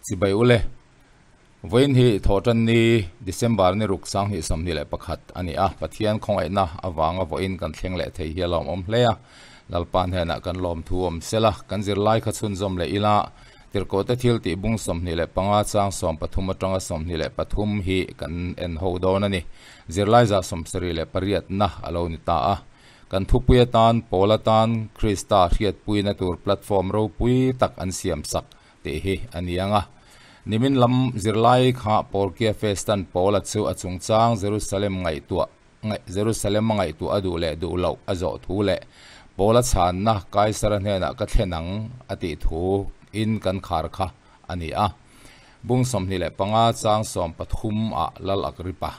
Chibai ule. Vawiin hi Thawhtanni, December ni ruk 2021 a ni a, Pathian khawngaihna avanga vawiin kan thleng leh thei hi a lawmawm hle a. Lalpa hnenah kan lawmthu awm sela, kan zirlai kha chhunzawm leh ila, Tirhkohte thil tih bung 25 chang 13 atanga 23 hi kan en ho dawn a ni. Zirlai za 78 na a lo ni ta a. Kan thupui atan, pawl atan, Krista hriatpuina tur platform ropui tak an siam sak tih hi a ni ang a. Nimin lam zirlai kha Porkia Festan Paula chu a chungchang Jerusalem ngaihtuah Jerusalem a ngaihtuah a duh leh duh loh a zawh thu leh Paula chhanna Kaisara hnenah ka thlen ang a tih thu in kan khar kha a ni a. Bung 25 chang 13 ah Lal Agrippa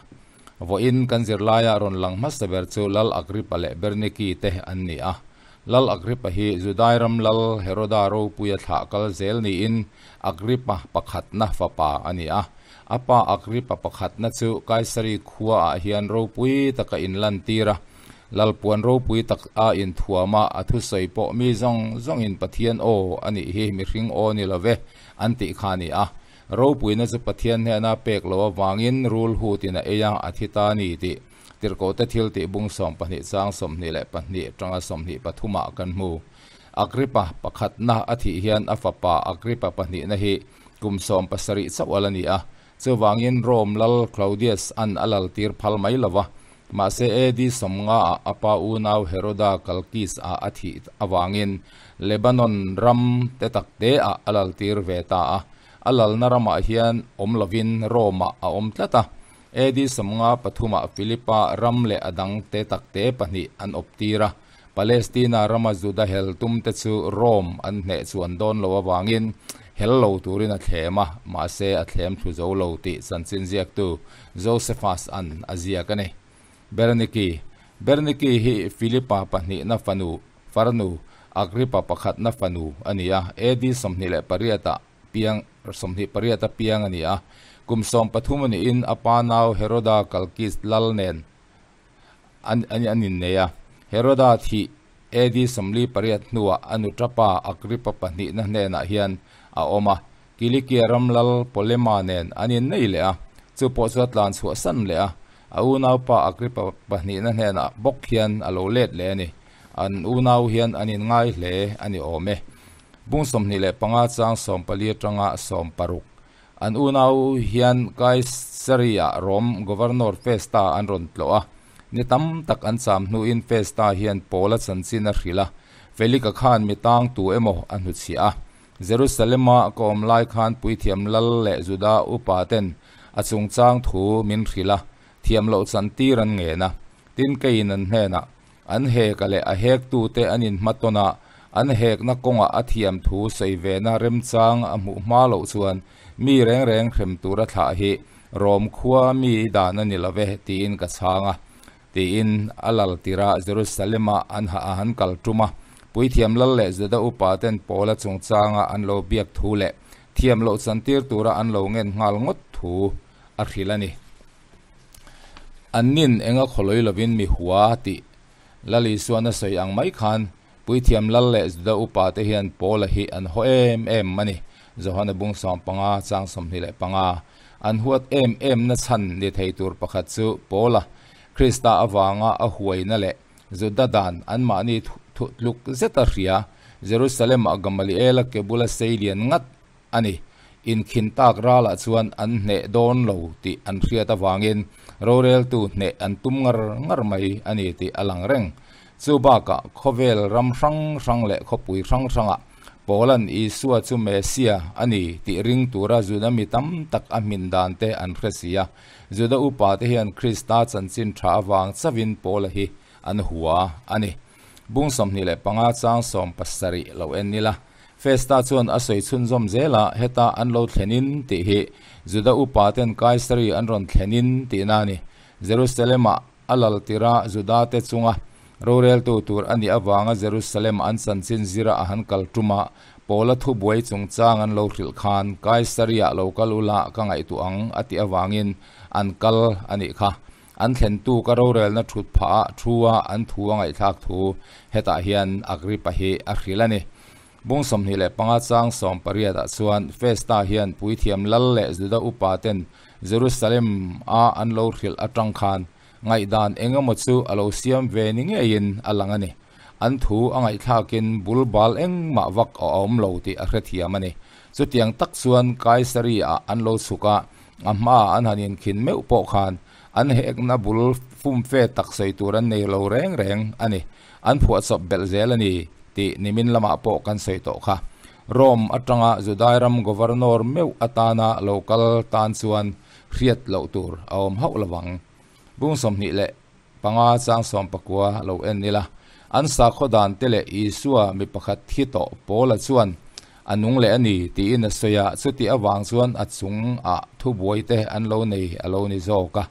Vawiin kan zirlaia rawn lang hmasa ber chu Lal Agrippa leh Berniki te an ni a. Lal Agrippa hi Judai ram Lal Heroda ropuia thlah kal zel niin Agrippa pakhatna fapa a ni a. A pa Agrippa pakhatna chu Kaisari khuaah hian ropui taka inlantir a. Lal puan ropui tak a inthuam a, a thusawi pawh mi zawng zawngin Pathian aw a nih hi, mihring aw ni lo ve, an tih kha a ni a. Ropuina chu Pathian hnena pek loh avangin rul hutin a ei a, a thi ta a ni tih Tirhkohte thil tih bung 12 chang 22 atanga 23 ah kan hmu. Agrippa pakhatna a thih hian a fapa Agrippa pahnihna hi kum 17 chauh a la ni a, chuvangin Rome lal Claudius an a lal tir phal mai lo va. Mahse AD 50 ah a pa unau Heroda Kalkis ah a thih avangin Lebanon ram te tak te ah a lal tir ve ta a. A lalna ramah hian awm lovin Rome-ah a awm tlat a. AD 53 ah Philipa ram leh a dang te tak te pahnih an awp tir a. Palestina rama Juda hel tum te chu Rome an hneh chuan dawn lo avangin hel lo turin a thlem a, mahse a thlem thlu zo lo tih chanchin ziaktu Josephus an a ziak a ni. Berniki Berniki hi Philipa pahnihna fanu, farnu, Agrippa pakhatna fanu a ni a, AD 28 ah piang 28 a piang a ni a. Kum 13 a niin a pa nau Heroda Kalkis lal nen an an innei a. Heroda thih AD 48 hnuah a nu tapa Agrippa pahnihna hnenah hian a awm a. Kilikia ram lal Polema nen an innei leh a, chu pawh chu a tlan chhuah san leh a. A unaupa Agrippa pahnihna hnenah bawk hian a lo let leh a ni. An unau hian an inngai hle a ni awm e. Bung 25 chang 14 atanga 16. An unau hian Kaisaria Rom Governor Festa an rawn tlawh a. Ni tam tak an cham hnuin Festa hian Paula chanchin a hrilh a. Felika khan mi tang tu emaw a hnuchhiah a. Jerusalema ka awm lai khan puithiam lal leh Juda upa ten a chungchang thu min hrilh a, thiam loh chantir an ngen a. Tin keiin an hnenah, An heka leh a hektute an inhmatawn a, an hekna kawngah a thiam thu sawi vena remchang a hmuh hma loh chuan mi reng reng hrem tura thlah hi Rom khua mi dan a ni lo ve tiin ka chhang a, tiin a lal tirah Jerusalem-a an hah a han kal tum a. Puithiam lal leh Juda upa ten Paula chungchanga an lo biak thu leh thiam loh chantir tura an lo ngen nghal ngawt thu a hrilh a ni. An nin enga khawlawi lovin mi hua tih Lal Isuan a sawi ang mai khan Puithiam Lal leh Juda upa te hian Paula hi an haw em em a ni. Johana bung 15 chang 25 An huat em em na chhan ni thei tur pakhat chu Paula Krista avanga a huaina leh Juda dan anmahni thutluk zeta hria Jerusalem-ah Gamaliela ke bula sei lian ngat a ni. Inkhin tak ralah chuan an hneh dawn lo tih an hriat avangin roreltu hneh an tum ngar ngar mai a ni tih a lang reng. Chu bakah khawvel ram hrang hrang leh khawpui hrang hrangah Paula'n Isua chu Mesia a ni tih ring tura Juda mi tam tak a hmin dan te an hre si a. Juda upa te hian Krista chanchin tha avang chauhin Paula hi an hua a ni. Bung 25 chang 17 lo en ila. Festa chuan a sawi chhunzawm zel a, heta an lo thlenin tih hi Juda upa ten Kaisari an rawn thlenin tihna a ni. Jerusalem-ah a lal tirh a, Juda te chunga roreltu tur a nih avanga Jerusalem an chanchin zira a han kal tum a, Paula thubuai chungchang an lo hrilh khan Kaisari-ah lo kal ula ka ngaihtuah ang a tih avangin an kal a nih kha. An thlentu ka rorelna thut phah a, thu a, an thu a ngaihthlak thu hetah hian Agrippa hi a hrilh a ni. Bung 25 chang 18 ah chuan Festa hian puithiam lal leh Juda upa ten Jerusalem a an lo hrilh atang khan ngaihdan engemaw chu a lo siam ve ni ngeiin a lang a ni. An thu a ngaihthlakin bul bal engmah vak a awm lo tih a hrethiam a ni. Chutiang tak chuan Kaisari ah an lo chhuk a, a hmaah an han inkhin meuh pawh khan an hekna bul fumfe tak sawi tur an nei lo reng reng a ni. An phuahchawp belh zel a ni tih nimin lamah pawh kan sawi tawh kha. Rome atanga Judai ram Governor meuh atana lo kal tan chuan hriat loh tur a awm hauh lovang. Bung 25 chang 19 lo en ila, an sakhaw dan te leh Isua mi pakhat thi tawh Paula chuan a nung leh a ni tiin a sawi a, chutih avang chuan a chung ah thubuai te an lo nei a lo ni zawk a.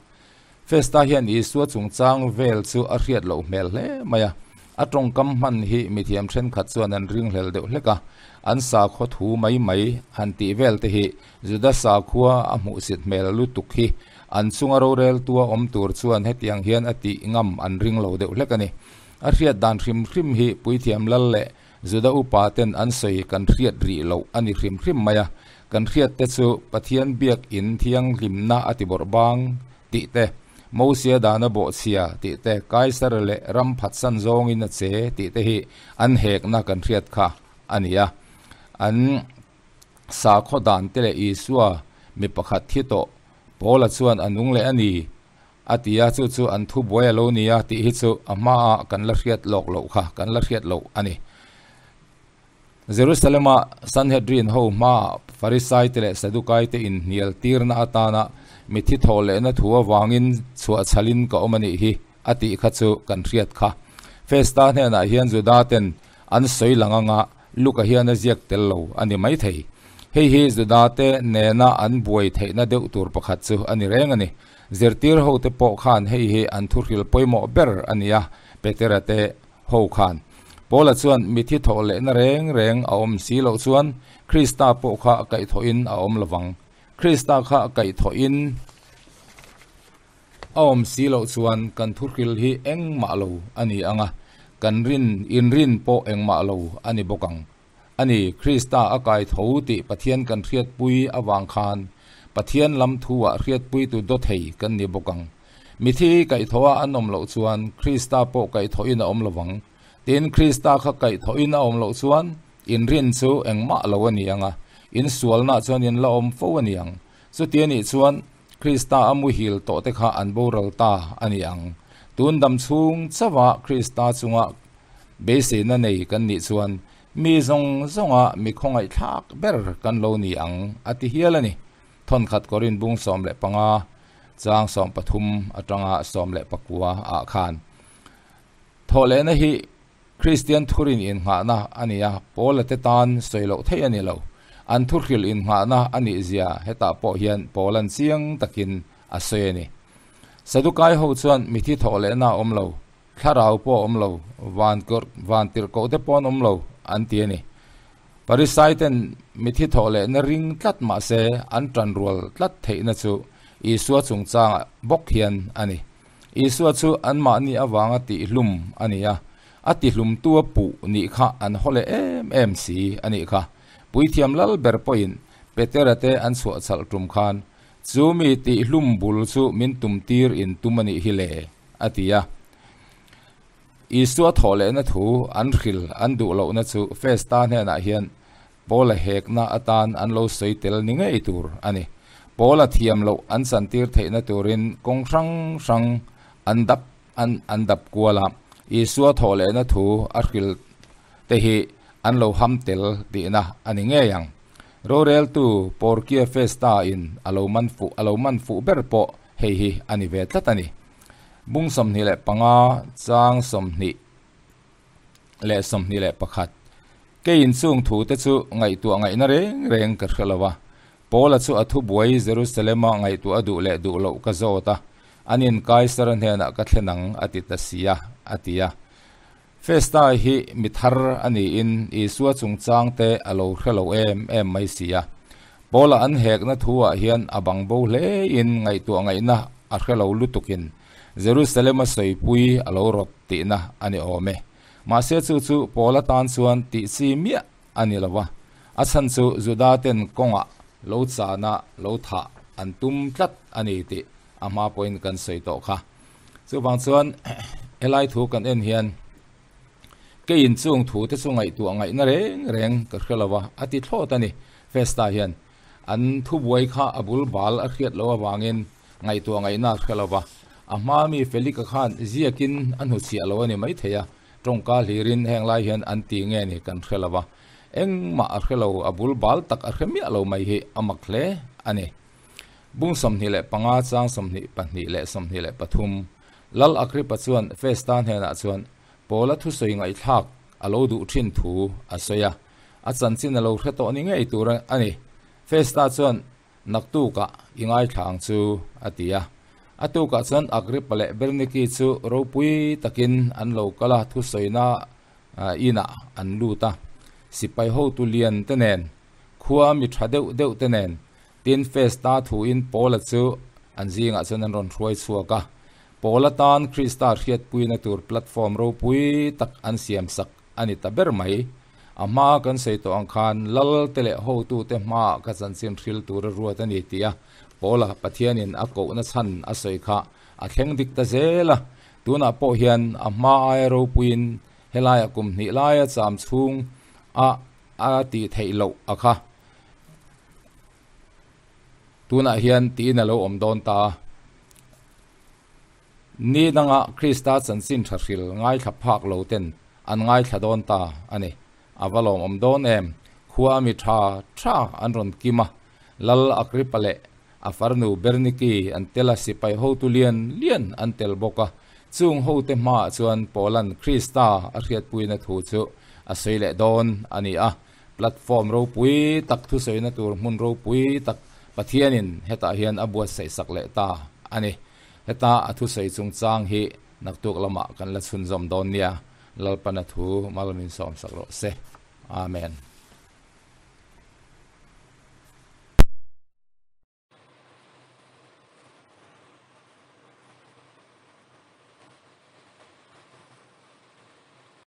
Festa hian Isua chungchang vel chu a hriat loh hmel hle mai a, a tawngkam hman hi mithiam thenkhat chuan an ringhlel deuh hlek a, an sakhaw thu mai mai han tih vel te hi Juda sakhua a hmuhsit hmel lutuk hi an chunga roreltua awm tur chuan hetiang hian a tih ngam an ring lo deuh hlek a ni. A hriat dan hrim hrim hi puithiam lal leh Juda upa ten an sawi kan hriat rih loh a ni hrim hrim mai a, kan hriat te chu Pathian biak in thianghlimna a ti bawrh bang tih te, Mosia dana bawhchhia tih te, Kaisar leh ram phatsan zawngin a che tih te hi an hekna kan hriat kha a ni a. An sakhaw dan te leh Isua mi pakhat thi tawh Paula chuan a nung leh a ni a ti a, chu chu an thu buai a lo ni a tih hi chu a hmaah kan la hriat lawk loh kha kan la hriat loh a ni. Jerusalem-a Sanhedrin ho hmaah Farisai te leh Sadukai te inhnial tirna atana mithi thawh lehna thu avangin chhuahchhalin ka awm a nih hi a tih kha chu kan hriat kha. Festa hnenah hian Juda ten an sawi lang anga Luka hian a ziak tel lo a ni maithei. Hei hi Juda te nena an buai theihna deuh tur pakhat chu a ni reng a ni. Zirtir ho te pawh khan hei hi an thuhril pawimawh ber a ni a, Petera te ho khan. Paula chuan mithi thawh lehna reng reng a awm si loh chuan Krista pawh kha kaihthawhin a awm lovang. Krista kha kaihthawhin A awm si loh chuan kan thuhril hi engmah lo a ni ang a, kan rin inrin pawh engmah lo a ni bawk ang. A ni, Krista a kai tho tih Pathian kan hriatpui avang khan Pathian lam thu-ah hriatpuitu dawthei kan ni bawk ang. Mithi kaihthawha an awm loh chuan Krista pawh kaihthawhin a awm lo vang. Tin, Krista kha kaihthawhin a awm loh chuan inrin chu engmah lo a ni ang a, insualna chuan in la awm fo a ni ang. Chuti a nih chuan Krista a muhil tawh te kha an boral ta a ni ang. Tun dam chhung chauha Krista chunga beiseina nei kan nih chuan mi zawng zawnga mi khawngaihthlak ber kan lo ni ang a ti hial a ni. Thawnkhat Korin bung 15 chang 13 atanga 19 ah khan thawhlehna hi Kristian thurin innghahna a ni a, Paula te tan sawi loh theih a ni lo. An thuhril innghahna a nih zia hetah pawh hian Paula'n chiang takin a sawi a ni. Sadukai ho chuan mithi thawh lehna a awm lo, thlarau pawh a awm lo, van tirhkoh te pawh an awm lo an ti a ni. Pharisai ten mithi thawh lehna ring tlat mah se an tanrual tlat theihna chu Isua chungchangah bawk hian a ni. Isua chu anmahni avanga tihhlum a ni a, a tihlumtu a puh nih kha an haw leh em em si a nih kha. Puithiam lal ber pawhin Petera te an chhuah chhalh tum khan, Chu mi tihhlum bul chu min tumtir in tum a nih hi le, a ti a. Isua thawh lehna thu an hril an duh lohna chu Festa hnenah hian Paula hekna atan an lo sawi tel ni ngei tur a ni. Paula thiam loh an chantir theihna turin kawng hrang hrang an dap an an dap kual a, Isua thawh lehna thu a hril te hi an lo ham tel tihna a ni ngei ang. Roreltu Porkia Festa in a lo man fuh a lo man fuh ber pawh hei hi a ni ve tlat a ni. Bung 25 chang 20 leh 21. Kei inchung thu te chu ngaihtuah ngaihna reng reng ka hre lo a. Paula chu a thubuai Jerusalem-a ngaihtuah a duh leh duh loh ka zawt a, an in Kaisara hnenah ka thlen ang a ti ta si a, a ti a. Festa hi mi thar a niin Isua chungchang te a lo hre lo em em mai si a. Paula an hekna thu-ah hian a bang bo hlein ngaihtuah ngaihna a hre lo lutukin Jerusalem-a sawipui a lo rawt tihna a ni awm e. Mahse chu chu Paula tan chuan tih chi miah a ni lo va, a chhan chu Juda ten kawngah lo chana lo thah an tum tlat a ni tih a hma pawhin kan sawi tawh kha. Chuvang chuan helai thu kan en hian keiin chung thu te chu ngaihtuah ngaihna reng reng ka hre lo va, a ti thlawt a ni. Festa hian an thubuai kha a bul bal a hriat loh avangin ngaihtuah ngaihna a hre lo va, a hma mi Felika khan ziakin a hnuchhiah lo a ni maithei a, tawngka hlirin heng lai hian an ti nge ni kan hre lo va, engmah a hre lo, a bul bal tak a hre miah lo mai hi a mak hle a ni. Bung 25 chang 22 leh 23 Lal Agrippa chuan Festa hnenah chuan Paula thusawi ngaihthlak a lo duh thin thu a sawi a, a chanchin a lo hre tawh ni ngei tur a ni. Festa chuan, Naktukah i ngaithla ang chu, a ti a. A tukah chuan Agrippa leh Berniki chu ropui takin an lo kal a, thusawina inah an lut a. Sipai hotu lian te nen, khua mi tha deuh deuh te nen, tin Festa thuin Paula chu an zingah chuan an rawn hruai chhuak a. Paula tan Krista hriatpuina tur platform ropui tak an siamsak a ni ta ber mai. A hma kan sawi tawh ang khan Lal te leh hotute hmaah ka chanchin hril tur a ruat a ni tih a Paula Pathianin a kohna chhan a sawi kha a thleng dik ta zel a. Tunah pawh hian a hma aia ropuiin helaiah kum hnih laia cham chhung a a tih theih loh a kha. Tunah hian tiin a lo awm dawn ta a. Ni danga Krista chanchin tha hril ngaithla phak lo ten an ngaithla dawn ta a ni. A va lawmawm dawn em? Khua mi tha tha an rawn kim a, Lal Agrippa leh a farnu Berniki an tel a, sipai hotu lian lian an tel bawk a. Chung hote hmaah chuan Paula'n Krista a hriatpuina thu chu a sawi leh dawn a ni a. Platform ropui tak thusawina tur hmun ropui tak Pathianin hetah hian a buatsaih sak leh ta a ni. Heta a thusawi chungchang hi naktuk lamah kan la chhunzawm dawn nia. Lalpana thu mal min sawmsak rawh se. Amen.